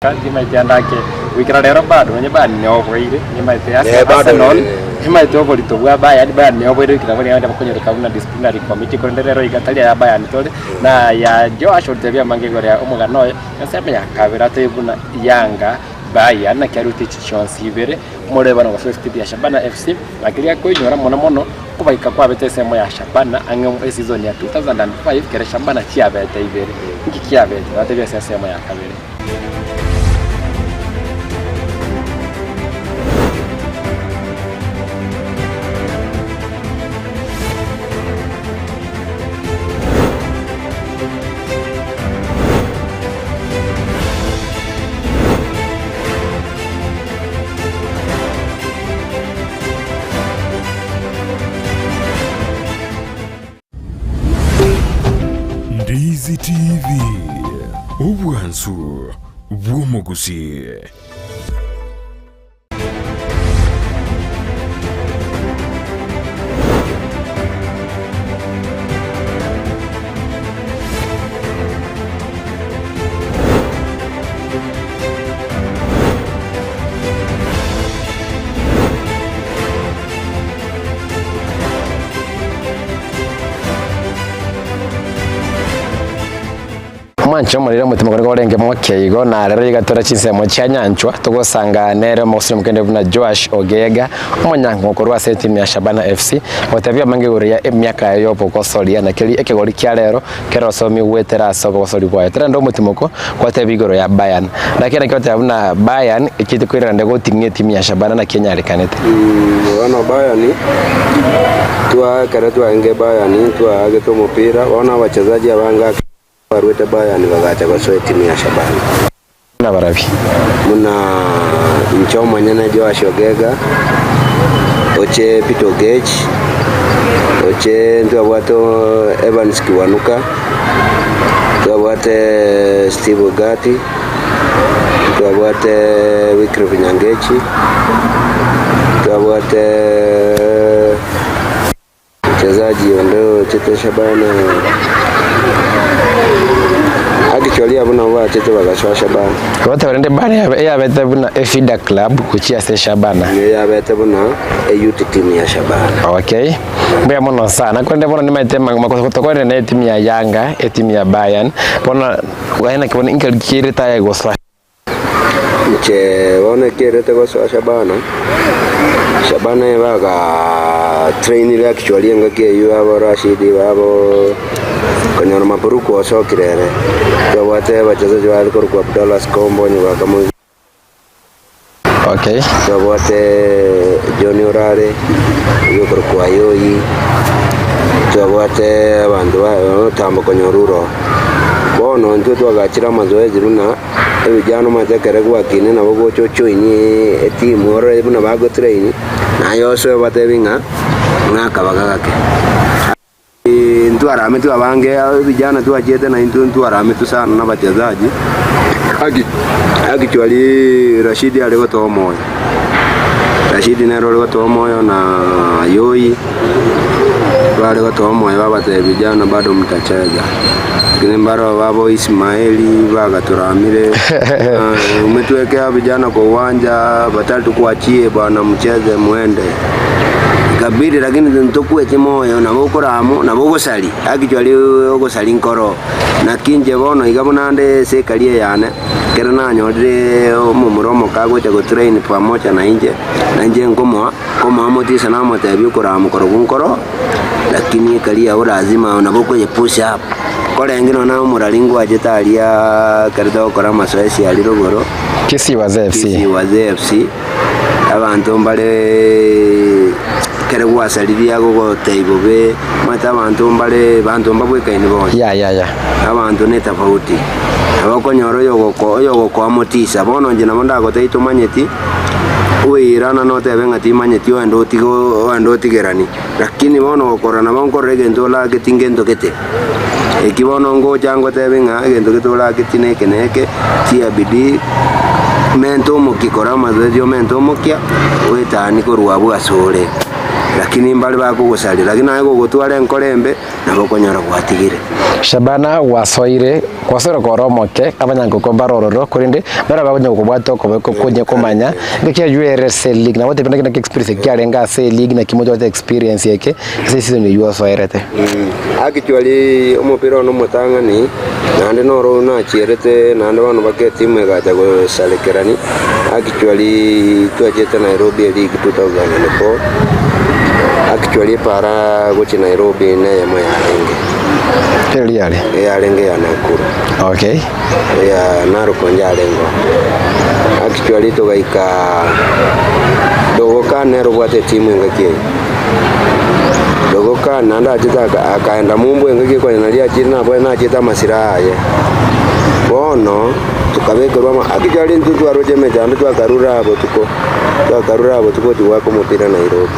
Nimaete ande ake goikera rero bado nonye Bayern neoboeire, nimaete ase Eh, bado, Arsenal, eh. nimaete oborito bwa Bayern, Bayern neoboeire goikera bono abande bakonyoreka buna disciplinary committee korende rero iga tari aya Bayern tore, na aya Joash orotebia amange igoro ya omogano oye, ensemo ya kabere atebie buna Yanga, Bayern naki arute echi chionsi ibere, omorwebano gose esitimu ya Shabana FC, naki riakoinyora mono mono, Kobaika kwabete ensemo ya Shabana ang'e esizoni ya 2005 kere Shabana chiabete ibere. Inki kiabete? Batebie ase ensemo ya kabere. Ndizi TV, obwansu bw'omogusii. Omwanche omorere omotima kore korenge moke igo, na rero iga tore chinsemo chia nyanchwa, togosanga nere omogusii omokende buna Joash Ogega, omonyango korwa ase etimu ya Shabana FC, gotebia amange igoro ya emiaka yaye y'obogosoria na keri ekegori kia rero Kerosomie goetera ase obogosori bwaye. Torende omotimo oko gwateba igoro ya Bayern. Naki naki oteba buna Bayern echiete koirana goting'ia etimu ya Shabana naki enyarekanete. Bono Bayern, twa ekero twarenge Bayern twaagete omopira, bono abachezaji abange ake barwete Bayern bagacha gosoa etimu ya Shabana. Buna barabi. Buna inche omonyene Joash Ogega, oche Peter Ogech, oche ntwabwate Evans Kiwanuka, ntwabwate Steve Ogati, ntwabwate Wycliffe Nyangechi, ntwabwate Mchezaji onde ochete Shabana actually abwo nabo bachete bagasoa Shabana. Goteba rende Bana eyabete buna efeeder club gochia ase Shabana. Nigo yabete buna eyouth team ya Shabana. Okay. Mbuya mono sana. Korende bono nimaete tokorire na etimu ya Yanga, etimu ya Bayern. Bono aye naki bono inki kerete aye gosoa. Inche bono ekerete gosoa Shabana, Shabana baga trainire actually engaki eywo abo Rashid babo konyora Maburuku osokire ere, twabwate abachezaji bare korokwa Abdallah Sikombo onye bakamoigwa. Okay. Twabwate John Orare, oyio okorokwa Ayoyi, twabwate abanto ba otambo konyora uro. Bono intwe twagachire amazoezi buna Ebijano omanyete ekero gwakine nabo gocha ojoinie etimu orore buna bagotrain, naye osoe obatebi ng'a ng'a akabaga gake. Ntwarametwe abange ebijana twachiete na intwe ntwarametwe sana na abachezaji, actually Rashidi are gotoa omoyo, Rashidi nere ore gotoa omoyo na Yoi, bare gotoa omoyo babatebia vijana bado mtacheza. Lakini mbaro babo Ismaeli bagatoramire, uh, umetuwekea vijana kwa uwanja, batali tukuachie bwana, mcheze muende. Ikabidi lakini ntokwete moyo nabo okoramo nabo ogosari actually ogosari nkoro naki inche bono iga buna nde ase ekaria eyane ekero nanyorire omomura omoke agocha gotrain pamoja na inche, na inche nkomoa nkomoa motisha namotebia okoramo korobwo nkoro. Lakini ekaria yao lazima nabo okoye push up. Korenge nonya na omorari ngwachete aria ekero togokora amasoesi aria rogoro, Kisii Wazee FC. Kisii Wazee FC, abanto mbare ekero gwasaririe agogotebia bobe, omanyete abanto mbare banto mbabwekaini bonsi. Yeah, yeah, yeah. Abanto ne tofauti, nabo okonyora oyogoko oyogokoa motisha, bono inche nabo ndagotebie tomanyeti. Oirana notebe ng'a timanyeti oende otige oende otigerani, lakini bono gokorora nabo nkorora egento olageti ngento gete. Eki bono ngocha ngotebe ng'a egento gete olageti na eke na eke, tia bidii, menta omokia kora amazoezi omente omokia, oetanie korwa abwo asore. Lakini mbare bakogosaria, lakini naye gogotwara enkoro embe, nabo okonyora gwatigire. Shabana gwasoire. Kwasore kore omoke, abanyankoko mbare ororo, korende mbare bagonya gokobwata okoboko konya komanya ngaki aywo ere ase eleague. Nabo otebe naki naki experience eke kiarenge ase eleague naki mochorete experience eke ase eseason eywo osoerete. Actually omopira one omotang'ani naende noro nachierete naende bono mpaka etimu egacha gosarekerani actually twachiete Nairobi eleague 2004 actually epara gochia Nairobi neyemo yarenge. Keri riare? Eyarenge ya Nakuru. Okay. Ya Narok yarenge oo. Actually togaika Dogoka nere obwate etimu engaki eyio. Dogoka naende achete aka- akaenda mumbu engaki ekonya naria achire nabwo nachete amasira aye. Bono tokabekerwa ama actually intwe twaroche emechando twakarura botuko, twakarura botuko gochia goaka omopira Nairobi.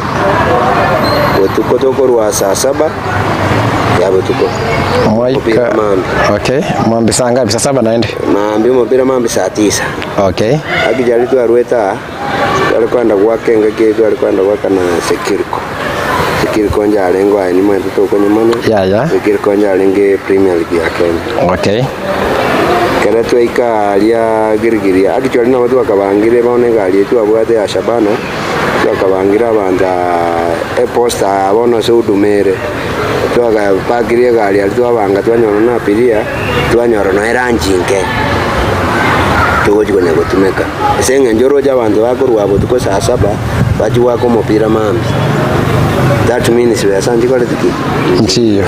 Botuko tokorwa saa saba. ya botuko. Mwaika Omopira mambia. okay mambia saa ngapi saa saba naende Mambia omopira mambia saa tisa. okay Actually twarwete aa, tware kwenda goaka engaki eyio tware kwenda goaka na Sekiriko. Sekiriko inche arenge aye nimanyete tokonyemanya. Yaya. Sekiriko inche arenge Premier League ya Kenya. Okay. Ekero twaika aria Gilgil, actually nabo twakabangire bono egari eyio twabwate ya Shabana, Twakabangira abanto aa eposta aa bono ase huduma ere, twagapakirie egari aria twabanga twanyora na abiria, twanyora nonya eranchi nke, togochi konya gotumeka. Ase eng'encho oroche abanto bakorwa botuko saa saba, bachia goaka omopira mambia, that means besa nchikoreti ki? Nchiyo.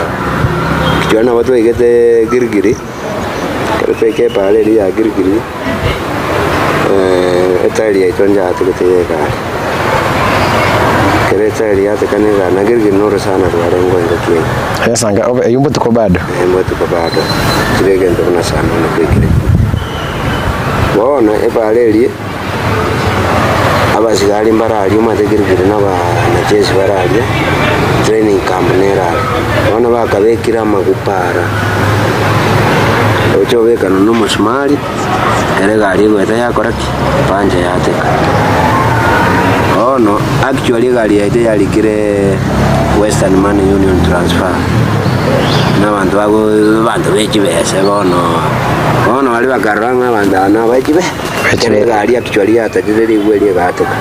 Kichwa nabo twaigete Gilgil, ekero twaika epaara eria ya Gilgil, Etairi yaito njatigete y'egari. Ekero etairi yatekana egari, na Gilgil norosana rwarenge engaki eyio. Esanga obe eyio mbotuko bado. Eh, mbotuko bado. Chire egento buna saa nane kwekire. Bono epaara eria, abasigari mbare aria omanyete Gilgil na abanajeshi bare aria, training camp nere aria. Bono bakabekire amagupa ara, oche obekane na omosumari. Ere egari egoeta yakora ki? Pancha yateka. Bono actually egari yaito yarikire Western Money Union Transfer, na abanto bago abanto be chibese bono, bono baria bakarora ng'a abanto aba nabae chibe, ekero egari actually yatachete rigwe erio egateka.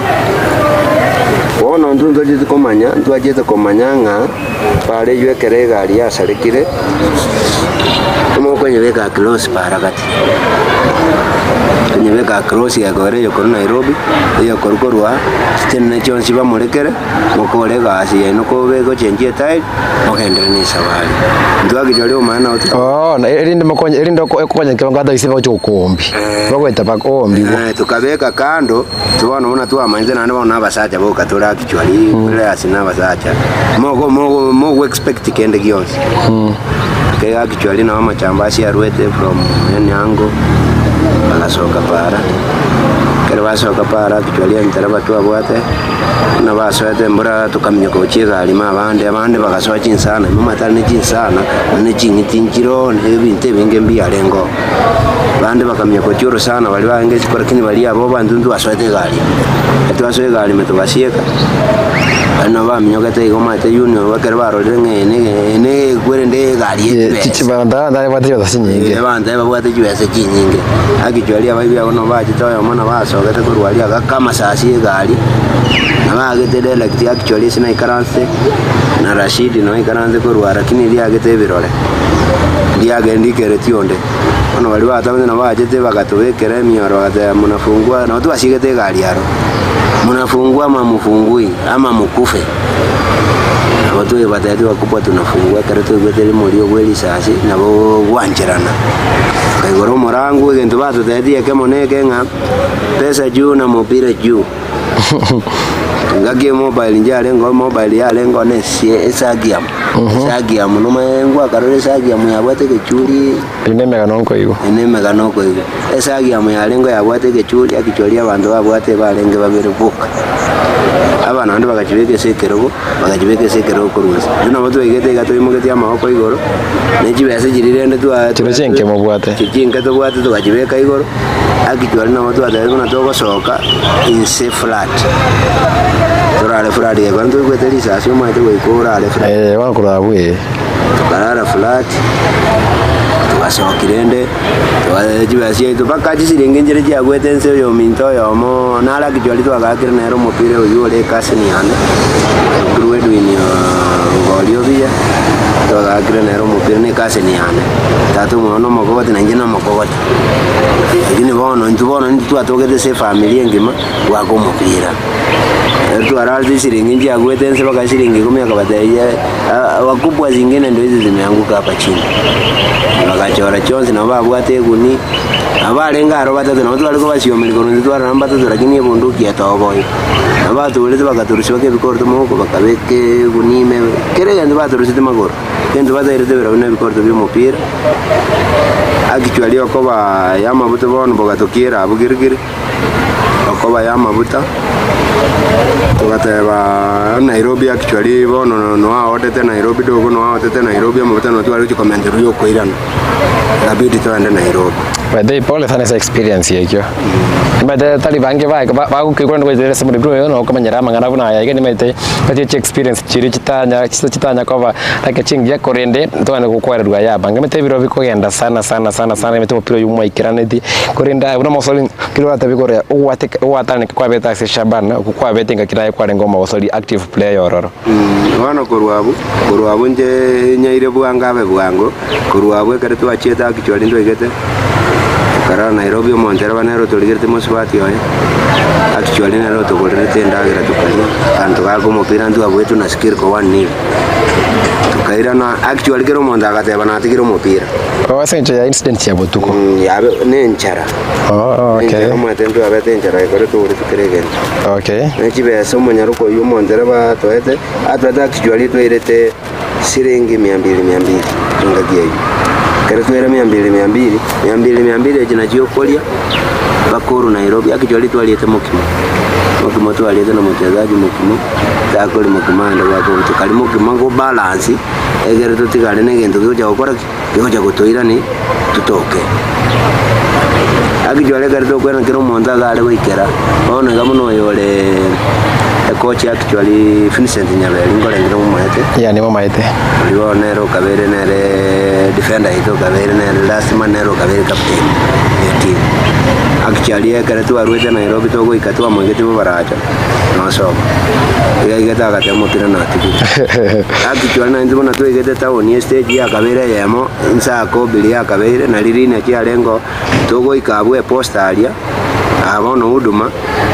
Bono intwe ntwachete komanya, ntwachete komanya ng'a bare eywo ekero egari yasarekire, omokonyebeka close para gati. Onyebeke across gekogera eyokorwa Nairobi, eyokorwa korwa chitenene chionsi bamorekere, mokore egasi yaino kobe egochenchia etairi, mogenderere na esabari. Intwe actually omanye nabo twa Oo, na erinde mokonye erinde oko okonye ekerongo ata ase bagochia gokoombi, bagoeta bakoombiwa. Eh, tukabeka kando, bono buna twamanyete naende bono na abasacha boka tore actually, players na abasacha, mogo mogo mogo expect kende gionsi. Ekero actually nabo amachamba asia arwete from enyango, bagasoka para, ekero basoka para actually entereba twabwate, buna basoete mbura tokaminyoka gochia egari ime abande, abande bagasoa chinsana ime omanyete are ne chinsana, ne ching'iti nchiroo na ebinto ebinge mbiarenge oo. Abande bakaminyoka gochia orosana baria barenge isiko lakini baria abwo abanto ntwasoete egari ime. Ekero twasoa egari ime togasieka. Baria nabo baminyokete igo omanyete union ekero barorire ng'a eye nege eye negerende egari ye chibesa. Abanto aba babwate chibesa chinyinge. Eh, abanto aba babwate chibesa chinyinge. Actually abaibi abwo nabo bachete oyomo nabo asogete korwa aria agaka amasasi ya egari, nabo aagete direct actually ase naikaransete, na Rashid nabo aikaransete korwa aa lakini riagete ebirore, riagendi rikereti onde. Bono baria batamete nabo bachete bagatobekera emioro bagateba mnafungua, nabo twasigete egari aro. Mnafungua ama hamufungui ama mukufe. Nabo twebatebetie bakubwa tunafungua ekero twaigwete rimorio bwe risasi nabo gwancherana. Bakaigora omorango egento batotebetie ekemo neke ng'a pesa juu na mupira juu. Engaki emobile nchiarenge oo emobile yarenge oo na esi esagiamu, esagiamu nomanye ngwakarora esagiamu yabwate egechuri. Eyio nemegano nkoigwa. Eyio nemegano okoigwa. Esagiamu yarenge yabwate egechuri, ekichori abanto babwate barenge babere boka. Aba naende bagachibeka ase ekerogo, bagachibeka ase ekerogo korwa inse. Intwe nabo twaigete iga toimogetie amaboko igoro, ne chibesa chiria rende twa Chire chinke mobwate. Chiria chinke tobwate togachibeka igoro, actually nabo twatebire buna togosoka inse flat. Torare flat ekero ntoigwete risasi omanyete goika orare flat. Eh, bono korwa abwo eh. Tokarara flat. Togasoki rende, togatebi chibesa chiaito mpaka chisiringi nchire chiagwete nse oyominto oyomo nare actually twagaakire nere omopira oywo ore ecousin yane, okorwa Edwin Ngoria Obiya, twagaakire nere omopira na ecousin yane, tata omwabo na omokogoti na inche na omokogoti. Lakini bono intwe bono intwe twatogete ase efamiri engima, goaka omopira. Ekero twararete chisiringi nchiagwete nse mpaka shilingi ikomi akabatebia wakubwa zingine ndo hizi zimeanguka hapa chini. Bagachora chionsi nabo babwate eguni, nabo barenge aro batato nabo tware kobasiomeria korwa intwe twarora mbatato lakini ebunduki etoboywa. Nabo batorete bagatorusia mpaka ebikoroto moboko bakabeka eguni ime, kera egento batoruseti magoro, egento batairete birobio na ebikoroto bia omopira, actually okoba ya amabuta bono bogatokiera abwo girigiri. Okoba y'amabuta, togateba Nairobi actually bono noaotete Nairobi dogo noaotete Nairobi amabuta noo tware gochia komenterwa ya okoirana, ikabidi toende Nairobi. By the way, pole sana ase experience ekio. Nimanyete tari bange ba- ba- bagokigwa korende goetera ase omorembe oyo na okomanyera amang'ana buna aya iga nimanyete gati chi experience chiria chitanya chitanya koba like chingiya korende ntogende gokwarerwa aya abange. Nimanyete ebiro bikogenda sana sana sana sana nimanyete omopira oywo mwaikeraneti korende aye buna omosori Kera oratebi igoro ya ogwateka ogwataneka kwabete ase Shabana, okwo kwabete engaki naye kwarenge omogosori, active player, ororo. Bono korwa abwo, korwa abwo inche nyaire bwango abe bwango, korwa abwo ekero twachiete actually ntwaigete, tokarara Nairobi omontereba nere otorigerete mosubati oye, actually nere otogorerete endagera tokaria, abanto gaka omopira ntwabuetwe na Skirko one nil. Tokairana, actually kera omonto agateba natigire omopira. Oh, ase eng'encho ya incident ya botuko. Yabe nenchara. Oh, okay. Enchara omanyete ntwabete enchara ekero togorete kera egento. Okay. Ne chibesa omonyaroka oyio omontereba atoete, atoete actually twairete siringi mia mbili mia mbili engaki eyio. Ekero twaira mia mbili mia mbili, mia mbili mia mbili echi nachio okoria mpaka orwe Nairobi, actually twariete mokimo, mokimo twariete na mochezaji mokimo, takoria mokimo aende goaka obotuko, karia mokimo go balance egere totigare na egento kegocha gokora ki? Gegocha gotoirani totoke. Actually ekero tokwena kera omonto iga are goikera, bono iga buna oyo ore ecoach actually Vincent Nyaberi nkorengire momaete. Yeah, nibomaete. Oria bono nere okabeire nere defender yaito okabeire nere last man nere okabeire captain ye team. Actually ekero twarwete Nairobi togoika twamoigete bobaracho, nosoka. Iga aigete agateba omopira natigire. Actually naintwe buna twaigete town estage yakabeire eyemo, inse akobiri yakabeire, nari riina chiarenge oo, togoika abwo eposta aria, aa bono huduma,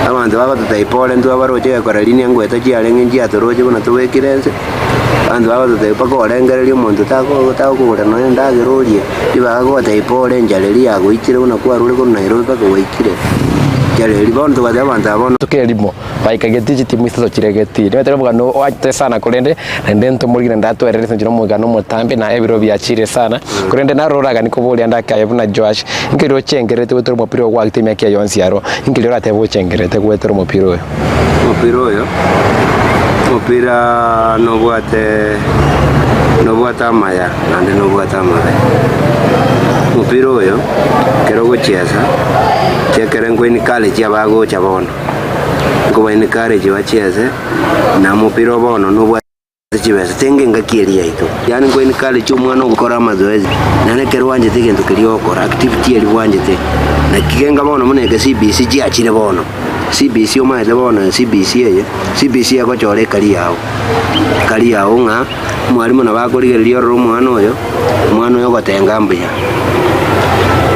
abanto bagototebia pole intwe abaroche gekora riina engweta chiarenge nchiatoroche buna tobekire inse, abanto bagototebia mpaka orengererie omonto tako takokogorera nonye endagera orie, ribaga gotebia pole enchara eria yagoitire buna kwarure korwa Nairobi mpaka gwaikire, enchara eria bono togatebia abanto aba bono. Rituko erimo baika getii chitimu isato chire getii. Nigo omogano oachete sana korende naende ntomorigi naende atwerere ase enchera omogano omotambe na ebiro biachire sana. Korende naro oraganie koboria ande akaye buna Joash, inki riria ochengerete goetera omopira oyo gwagete emiaka eye yonsi aro? Inki riria oratebe ochengerete goetera omopira oyo? Omopira oyo, omopira nobwate nobwate amaya naende nobwate amabe. Omopira oyo, ekero ogochiesa, chiekere nko encourage abagocha bono. Nkoba encourage bachiese, na omopira obo bono nobwate chibesa, tenge engaki eria yaito. Yaani nko encourage omwana ogokora amazoezi, naende ekero bwanchete egento keria ogokora, activity eria bwanchete, naki genga bono buna eke CBC chiachire bono, CBC omanyete bono CBC eye, CBC egochora ekaria yago, ekaria yago ng'a omwalimu nabo akorigereria orore omwana oyo, omwana oyo ogotenga mbuya.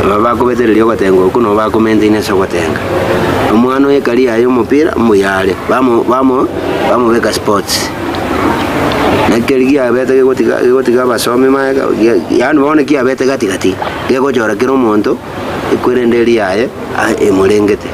Nabo bakobetereria ogotenga okwo nabo bako maintain ase ogotenga. Omwana oyo ekaria yaye omopira mbuya are, bamo bamo bamobeka sports. Na keria kiabete gegotiga gegotiga abasomi magega yaani bono kiabete gati gati, gegochora kera omonto ekwerende eria yaye emorengete.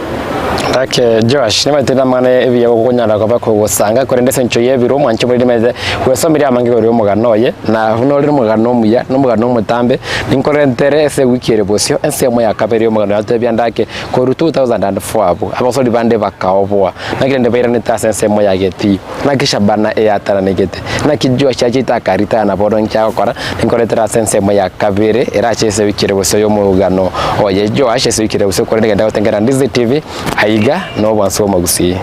Gake Joash, nimanyete namang'ana ebiya gokonyara koba kogosanga, korende ase engencho y'ebiro omwanche oboriri nimanyete gwesomeria amange igoro y'omogano oye, na buna ore nomogano omuya, na omogano omotambe, ninkorentere ase ewiki ere bosio ensemo ya kabere y'omogano yatebia ndake korwa 2004 abwo abasori bande bakaoboa, naki rende bairanete ase ensemo ya getii. Naki Shabana eyatananegete, naki Joash achiete akaritana na bono inki agokora? Ninkoretere ase ensemo ya kabere erache ase ewiki ere bosio y'omogano oye Joash ase ewiki ere bosio korende genda gotengera Ndizi TV aiga nobwansu bw'omogusii.